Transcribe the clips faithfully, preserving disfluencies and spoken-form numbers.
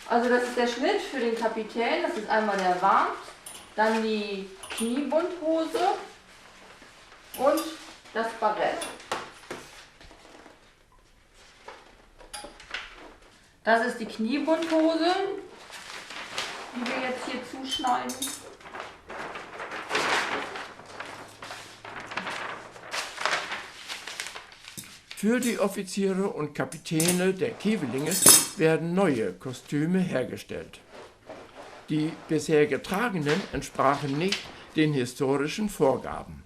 Also das ist der Schnitt für den Kapitän. Das ist einmal der Warnt, dann die Kniebundhose und das Barett. Das ist die Kniebundhose, die wir jetzt hier zuschneiden. Für die Offiziere und Kapitäne der Kivelinge werden neue Kostüme hergestellt. Die bisher getragenen entsprachen nicht den historischen Vorgaben.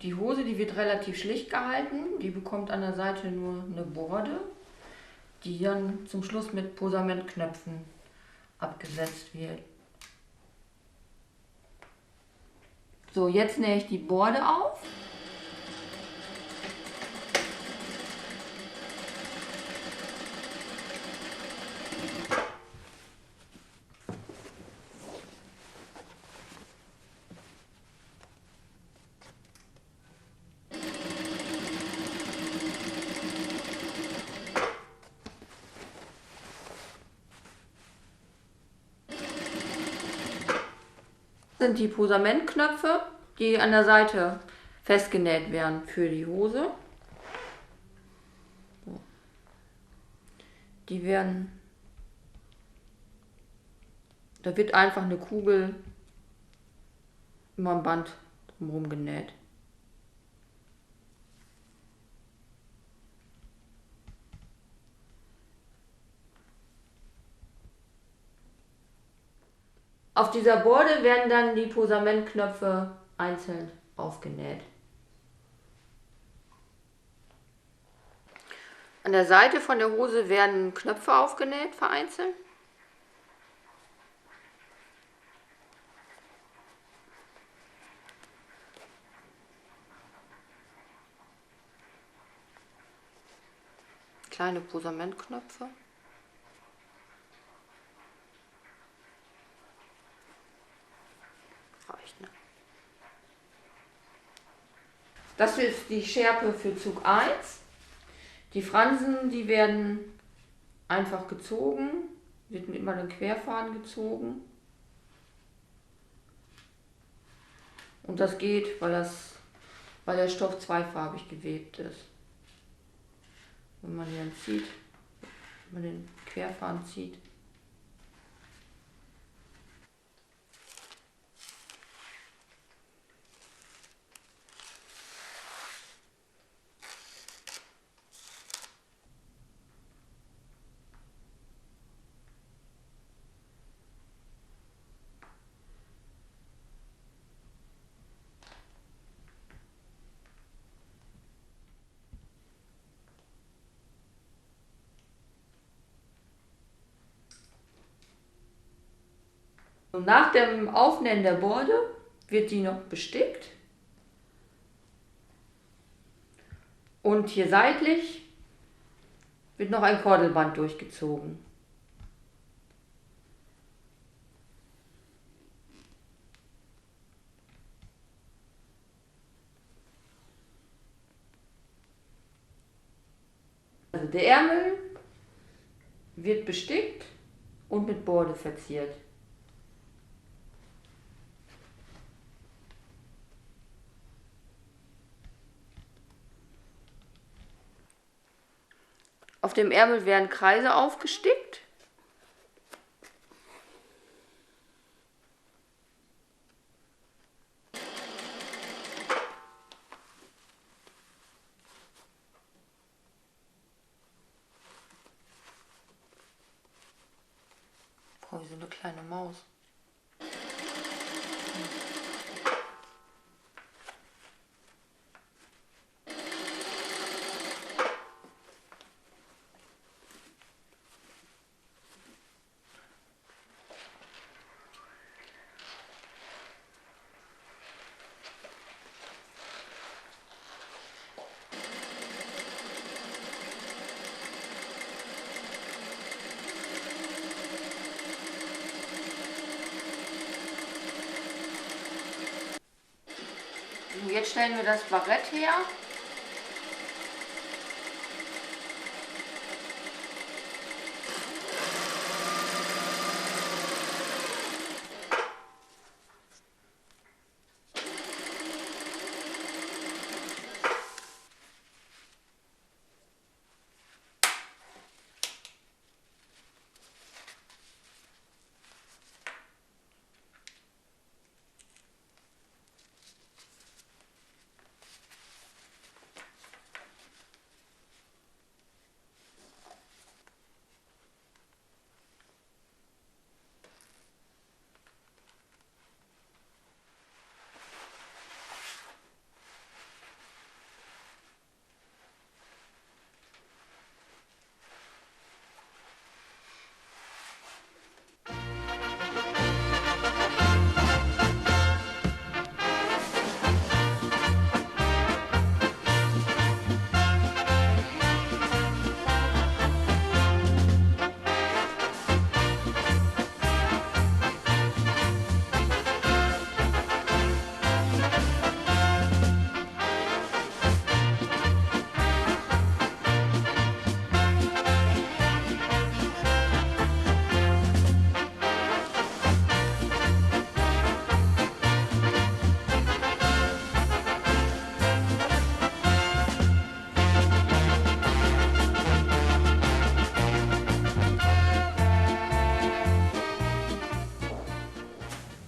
Die Hose, die wird relativ schlicht gehalten. Die bekommt an der Seite nur eine Borde, die dann zum Schluss mit Posamentknöpfen abgesetzt wird. So, jetzt nähe ich die Borde auf. Sind die Posamentknöpfe, die an der Seite festgenäht werden für die Hose. So. Die werden, da wird einfach eine Kugel immer ein Band drumherum genäht. Auf dieser Borde werden dann die Posamentknöpfe einzeln aufgenäht. An der Seite von der Hose werden Knöpfe aufgenäht, vereinzelt. Kleine Posamentknöpfe. Reicht, ne? Das ist die Schärpe für Zug eins. Die Fransen, die werden einfach gezogen, wird mit, immer den Querfaden gezogen. Und das geht, weil das, weil der Stoff zweifarbig gewebt ist. Wenn man den zieht, wenn man den Querfaden zieht. Und nach dem Aufnähen der Borde wird die noch bestickt. Und hier seitlich wird noch ein Kordelband durchgezogen. Also der Ärmel wird bestickt und mit Borde verziert. Auf dem Ärmel werden Kreise aufgestickt. Oh, wie so eine kleine Maus. So, jetzt stellen wir das Barett her.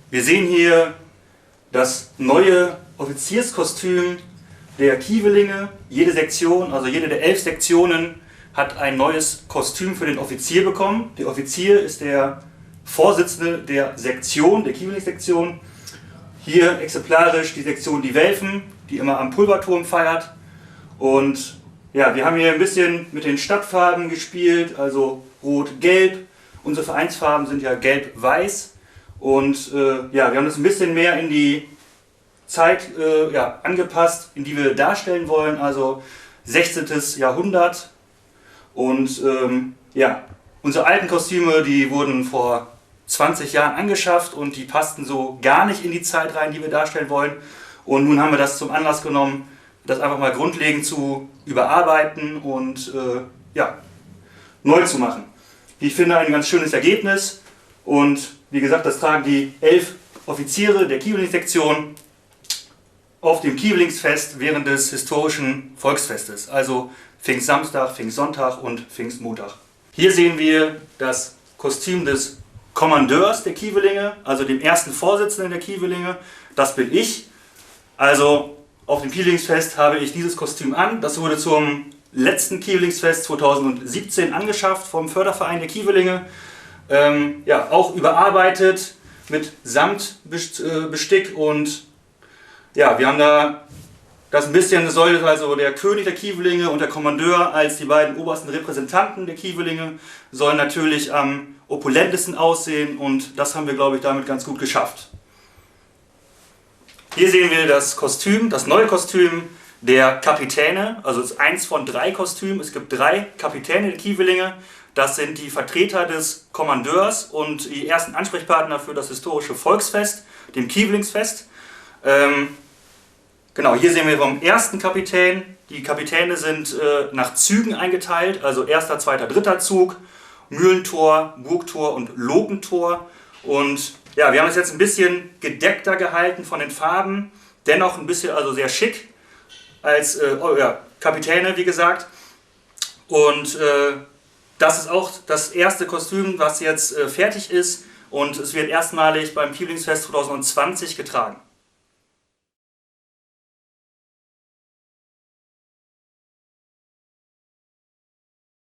Wir sehen hier das neue Offizierskostüm der Kievelinge. Jede Sektion, also jede der elf Sektionen, hat ein neues Kostüm für den Offizier bekommen. Der Offizier ist der Vorsitzende der Sektion, der Kieveling-Sektion. Hier exemplarisch die Sektion Die Welfen, die immer am Pulverturm feiert. Und ja, wir haben hier ein bisschen mit den Stadtfarben gespielt, also Rot, Gelb. Unsere Vereinsfarben sind ja Gelb-Weiß. Und äh, ja, wir haben das ein bisschen mehr in die Zeit äh, ja, angepasst, in die wir darstellen wollen, also sechzehntes Jahrhundert. Und ähm, ja, unsere alten Kostüme, die wurden vor zwanzig Jahren angeschafft und die passten so gar nicht in die Zeit rein, die wir darstellen wollen. Und nun haben wir das zum Anlass genommen, das einfach mal grundlegend zu überarbeiten und äh, ja, neu zu machen. Wie ich finde, ein ganz schönes Ergebnis. Und wie gesagt, das tragen die elf Offiziere der Kieveling-Sektion auf dem Kievelingsfest während des historischen Volksfestes, also Pfingstsamstag, Pfingstsonntag und Pfingstmontag. Hier sehen wir das Kostüm des Kommandeurs der Kievelinge, also dem ersten Vorsitzenden der Kievelinge. Das bin ich. Also auf dem Kievelingsfest habe ich dieses Kostüm an. Das wurde zum letzten Kievelingsfest zweitausendsiebzehn angeschafft vom Förderverein der Kievelinge. Ähm, ja, auch überarbeitet mit Samtbestick und ja, wir haben da das ein bisschen, soll also der König der Kievelinge und der Kommandeur als die beiden obersten Repräsentanten der Kievelinge, sollen natürlich am opulentesten aussehen und das haben wir, glaube ich, damit ganz gut geschafft. Hier sehen wir das Kostüm, das neue Kostüm der Kapitäne. Also es ist eins von drei Kostümen. Es gibt drei Kapitäne der Kievelinge. Das sind die Vertreter des Kommandeurs und die ersten Ansprechpartner für das historische Volksfest, dem Kievelingsfest. Ähm, genau, hier sehen wir vom ersten Kapitän. Die Kapitäne sind äh, nach Zügen eingeteilt, also erster, zweiter, dritter Zug, Mühlentor, Burgtor und Lokentor. Und ja, wir haben es jetzt ein bisschen gedeckter gehalten von den Farben, dennoch ein bisschen, also sehr schick als äh, oh, ja, Kapitäne, wie gesagt. Und äh, das ist auch das erste Kostüm, was jetzt äh, fertig ist. Und es wird erstmalig beim Kievelingsfest zweitausendzwanzig getragen.